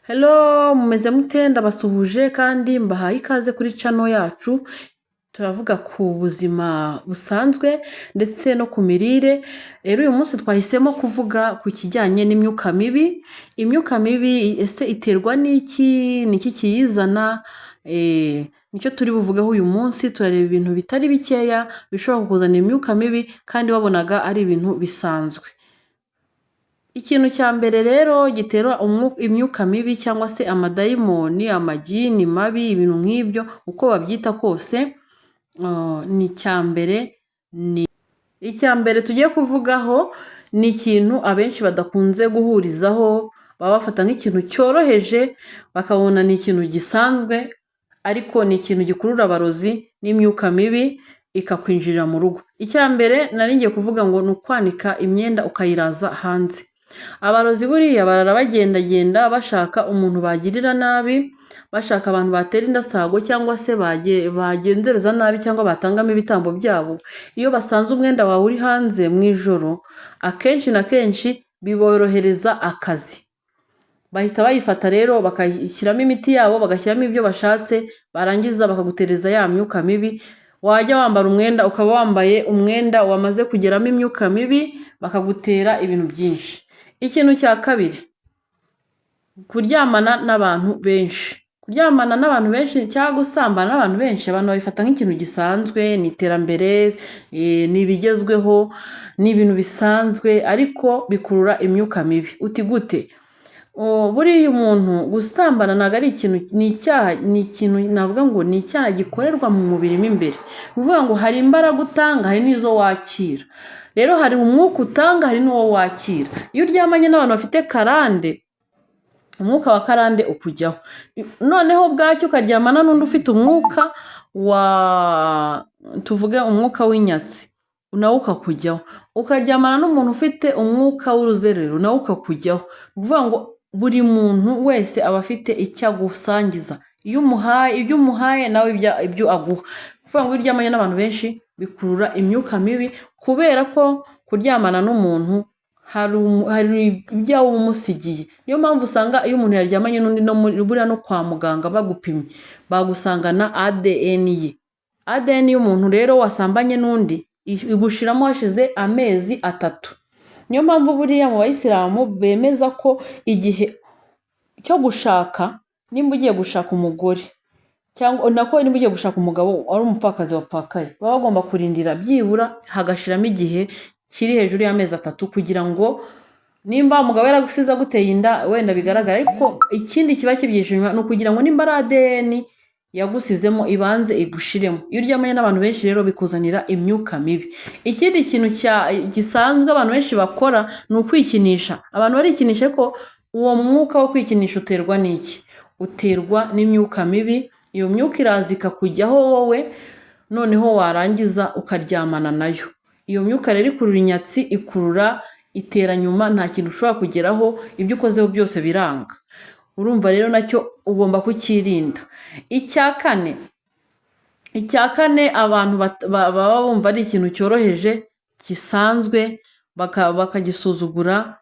Hello, mumeze mute? Ndabasuhuje kandi mbahaye ikaze kuri channel yacu. Turavuga ku buzima busanzwe ndetse no ku mirire. Rero uyu munsi twahisemo kuvuga ku kijyanye n'imyuka mibi. Imyuka mibi ese iterwa n'iki? Ni iki kiyizana? Nicyo turi buvugeho uyu munsi. Turareba ibintu bitari bikeya bishobora kukuzanira imyuka mibi kandi wabonaga ari ibintu bisanzwe. Ikintu cya mbere rero gitera imyuka mibi cyangwa se amadayimoni, amagini mabi, ibintu nk'ibyo uko babyita kose, ni icya mbere, ni icya mbere tugiye kuvugaho, ni ikintu abenshi badakunze guhurizaho, baba bafata nk'ikintu cyoroheje, bakabona ni ikintu gisanzwe, ariko ni ikintu gikurura abarozi n'imyuka mibi ikakwinjirira mu rugo. Icya mbere nari ngiye kuvuga ngo ni ukwanika imyenda ukayiraza hanze. Abarozi buriya barara bagendagenda bashaka umuntu bagirira nabi, bashaka abantu batera indasago cyangwa se bagenzereza nabi cyangwa batangamo ibitambo byabo. Iyo basanze umwenda wawe uri hanze mu ijoro, akenshi na kenshi biborohereza akazi. Bahita bayifata rero bakayishyiramo imiti yabo, bagashyiramo ibyo bashatse, barangiza bakagutereza ya myuka mibi. Wajya wambara umwenda ukaba wambaye umwenda wamaze kugeramo imyuka mibi, bakagutera ibintu byinshi. Ikintu cya kabiri, kuryamana n'abantu benshi. Kuryamana n'abantu benshi cyangwa gusambana n'abantu benshi, abantu babifata nk'ikintu gisanzwe, ni iterambere, ni ibigezweho, ni ibintu bisanzwe, ariko bikurura imyuka mibi. Uti gute? Buriya umuntu gusambana ntabwo ari ikintu, ni icyaha, ni ikintu navuga ngo ni icyaha gikorerwa mu mubiri mo imbere. Ni ukuvuga ngo hari imbaraga utanga, hari n'izo wakira. Rero hari umwuka utanga, hari n'uwo wakira. Iyo uryamanye n'abantu bafite karande, umwuka wa karande ukujyaho. Noneho bwacyo ukaryamana n'undi ufite umwuka wa, tuvuge umwuka w'inyatsi, nawo ukakujyaho. Ukaryamana n'umuntu ufite umwuka w'uruzerero, nawo ukakujyaho. Ni ukuvuga ngo buri muntu wese aba afite icyo agusangiza. Iyo umuhaye ibyo, umuhaye nawe ibyo aguha. Ni ukuvuga ngo iyo uryamanye n'abantu benshi bikurura imyuka mibi, kubera ko kuryamana n'umuntu hari ibyawe uba umusigiye. Niyo mpamvu usanga iyo umuntu yaryamanye n'undi, no muri buriya no kwa muganga bagupimye bagusangana ADN ye. ADN y'umuntu rero wasambanye n'undi igushiramo hashize amezi 3. Niyo mpamvu buriya mu bayisilamu bemeza ko igihe cyo gushaka, nimba ugiye gushaka umugore cyangwa nako nimba ugiye gushaka umugabo ari umupfakazi wapfakaye, baba bagomba kurindira byibura hagashiramo igihe kiri hejuru y'amezi 3, kugira ngo nimba umugabo yaragusize aguteye inda wenda bigaragara. Ariko ikindi kiba kibyihishe inyuma ni ukugira ngo nimba ari ADN yagusizemo ibanze igushiremo. Iyo uryamanye n'abantu benshi rero bikuzanira imyuka mibi. Ikindi kintu gisanzwe abantu benshi bakora ni ukwikinisha. Abantu barikinisha, ariko uwo mwuka wo kwikinisha uterwa n'iki? Uterwa n'imyuka mibi. Iyo myuka iraza ikakujyaho wowe, noneho warangiza ukaryamana nayo. Iyo myuka rero ikurura inyatsi, ikurura itera nyuma, nta kintu ushobora kugeraho, ibyo ukozeho byose biranga. Urumva rero nacyo ugomba kucyirinda. Icya kane abantu baba bumva ari ikintu cyoroheje gisanzwe bakagisuzugura,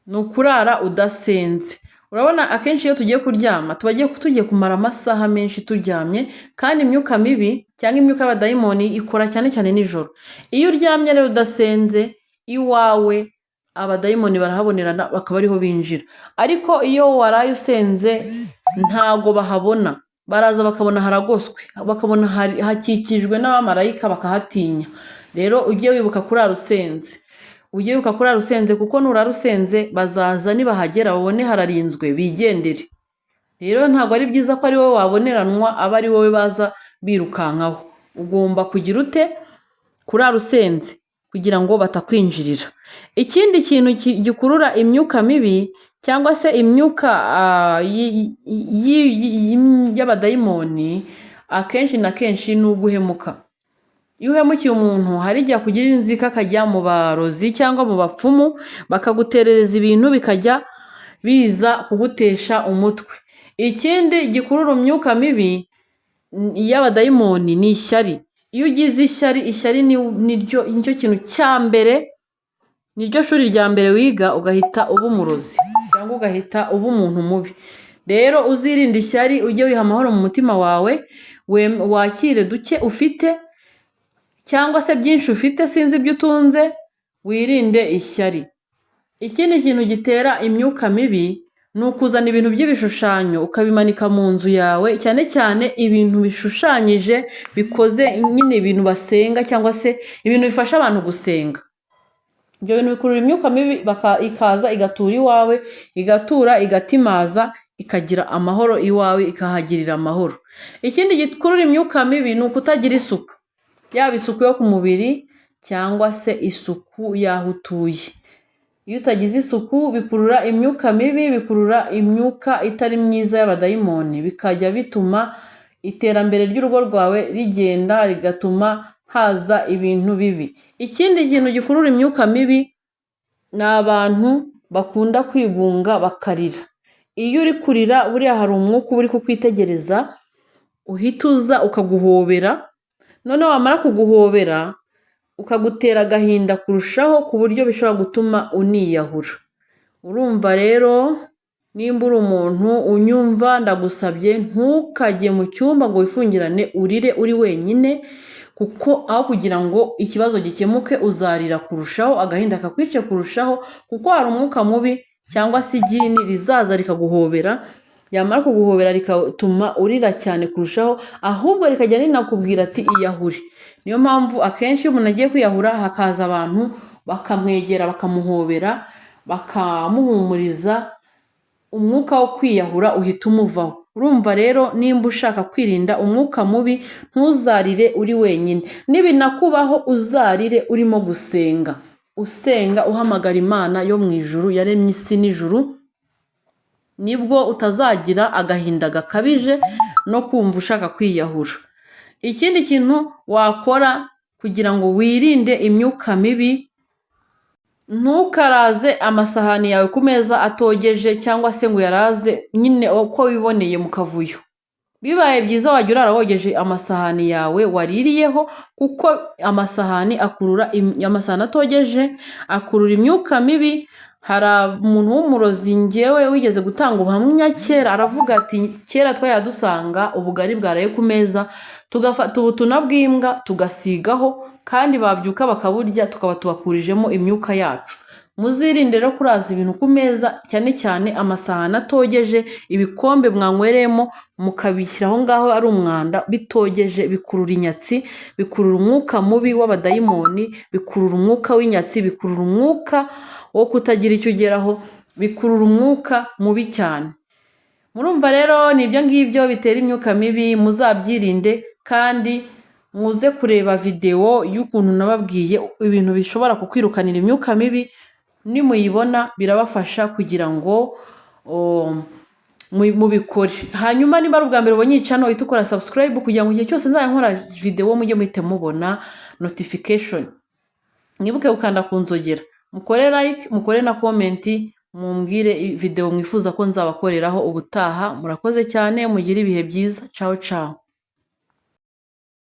ni ukurara udasenze. Urabona akenshi iyo tugiye kuryama tuba tugiye kumara amasaha menshi turyamye, kandi imyuka mibi cyangwa imyuka y'abadayimoni ikora cyane cyane nijoro. Iyo uryamye rero udasenze, iwawe abadayimoni barahabonerana bakaba ariho binjira. Ariko iyo waraye usenze ntago bahabona, baraza bakabona haragoswe, bakabona hakikijwe n'abamarayika, bakahatinya. Rero ujye wibuka kurara usenze, ujye wibuka kurara usenze, kuko nurara usenze bazaza, nibahagera babone hararinzwe bigendere. Rero ntabwo ari byiza ko ari wowe waboneranwa, aba ari wowe baza birukankaho. Ugomba kugira ute? Kurara usenze kugira ngo batakwinjirira. Ikindi kintu gikurura imyuka mibi cyangwa se imyuka y'abadayimoni akenshi na kenshi ni uguhemuka. Iyo uhemukiye umuntu, hari igihe akugirira inzika akajya mu barozi cyangwa mu bapfumu, bakaguterereza ibintu bikajya biza kugutesha umutwe. Ikindi gikurura imyuka mibi y'abadayimoni ni ishyari. Iyo ugize ishyari, ishyari nicyo kintu cya mbere. Niryo shuri rya mbere wiga ugahita uba umurozi cyangwa ugahita uba umuntu mubi. Rero uzirinde ishyari, ujye wiha amahoro mu mutima wawe, wakire duke ufite cyangwa se byinshi ufite, sinzi ibyo utunze, wirinde ishyari. Ikindi kintu gitera imyuka mibi ni ukuzana ibintu by'ibishushanyo ukabimanika mu nzu yawe, cyane cyane ibintu bishushanyije bikoze nyine ibintu basenga cyangwa se ibintu bifasha abantu gusenga. Ibyo bintu bikurura imyuka mibi ikaza igatura iwawe, igatura igatimaza, ikagira amahoro iwawe, ikahagirira amahoro. Ikindi gikurura imyuka mibi ni ukutagira isuku, yaba isuku yo ku mubiri cyangwa se isuku y'aho utuye. Iyo utagize isuku bikurura imyuka mibi, bikurura imyuka itari myiza y'abadayimoni, bikajya bituma iterambere ry'urugo rwawe rigenda, rigatuma haza ibintu bibi. Ikindi kintu gikurura imyuka mibi ni abantu bakunda kwigunga bakarira. Iyo uri kurira buriya hari umwuka uba uri kukwitegereza, uhita uza ukaguhobera, noneho wamara kuguhobera ukagutera agahinda kurushaho ku buryo bishobora gutuma uniyahura. Urumva rero nimba uri umuntu unyumva, ndagusabye ntukajye mu cyumba ngo wifungirane urire uri wenyine, kuko aho kugira ngo ikibazo gikemuke uzarira kurushaho, agahinda kakwice kurushaho, kuko hari umwuka mubi cyangwa se igini rizaza rikaguhobera, yamara kuguhobera rikatuma urira cyane kurushaho, ahubwo rikajya rinakubwira ati iyahure. Niyo mpamvu akenshi iyo umuntu agiye kwiyahura hakaza abantu bakamwegera, bakamuhobera, bakamuhumuriza, umwuka wo kwiyahura uhita umuvaho. Urumva rero nimba ushaka kwirinda umwuka mubi, ntuzarire uri wenyine. Nibinakubaho uzarire urimo gusenga, usenga uhamagara Imana yo mu ijuru yaremye isi n'ijuru, nibwo utazagira agahinda gakabije no kumva ushaka kwiyahura. Ikindi kintu wakora kugira ngo wirinde imyuka mibi, ntukaraze amasahani yawe ku meza atogeje cyangwa se ngo uyaraze nyine uko wiboneye mu kavuyo. Bibaye byiza wajya urara wogeje amasahani yawe waririyeho, kuko amasahani akurura, amasahani atogeje akurura imyuka mibi. Hari umuntu w'umurozi ngewe wigeze gutanga ubuhamya kera, aravuga ati kera twajyaga dusanga ubugari bwaraye ku meza, tugafata ubutuna bw'imbwa tugasigaho, kandi babyuka bakaburya, tukaba tubakurijemo imyuka yacu. Muzirinde rero kuraza ibintu ku meza, cyane cyane amasahani atogeje, ibikombe mwanywereyemo mukabishyira aho ngaho ari umwanda bitogeje, bikurura inyatsi, bikurura umwuka mubi w'abadayimoni, bikurura umwuka w'inyatsi, bikurura umwuka wo kutagira icyo ugeraho, bikurura umwuka mubi cyane. Murumva rero ni ibyo ngibyo bitera imyuka mibi, muzabyirinde kandi muze kureba videwo y'ukuntu nababwiye ibintu bishobora kukwirukanira imyuka mibi, nimuyibona birabafasha kugira ngo mubikore. Hanyuma niba ari ubwa mbere ubonye iyi channel, uhite ukora subscribe kugira ngo igihe cyose nzajya nkora videwo mujye muhita mubona notification. Mwibuke gukanda ku nzogera, mukore like, mukore na comment, mumbwire videwo mwifuza ko nzabakoreraho ubutaha. Murakoze cyane, mugire ibihe byiza. Ciao ciao.